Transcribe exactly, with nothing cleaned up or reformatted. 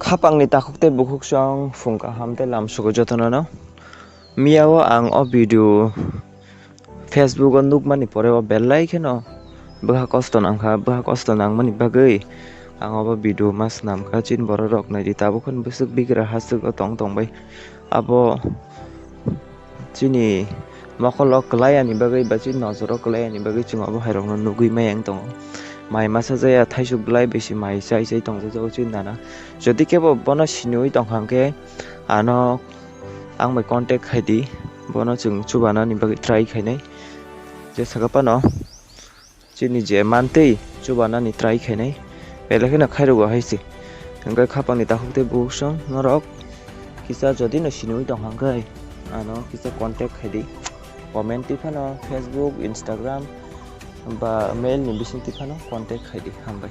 Khapangni takhuk tei bukhuk song phung kaham tei lam sugo jotono no. Miyao ang o video Facebook o nukmani pore o belai kheno bwkha kosto nangkha, bwkha kosto nangmani bagwi ang obo video ma swnamkha. Chini borok rok naidi tabuk hwn bwswk bigra hasteo tong tong bai abo chini mokolo kwlai ani bagwi ba chini nojoro kwlai ani bagwi chwng obo hai rokno nugwi maya wng tongo. Mai masa jaya thaisuk bwlai bisi mai chai chai tongjago chini nana. Jodi kebo bono siniwi tongkha hwnkhe ano ang bai contact khai di, bono chwng chubanani bagwi try khainai. Je saka phano chini je mantwi chubanani try khainai, belai kheno khairokgo hai se. Hwnkhe khapangni takhuk tei bukhuk song norok kisa jodi no siniwi tongkha hwnkhe ano kisa contact khai di, comment twi phano Facebook, Instagram ba mail ni bising twi phano contact khai di. Hambai.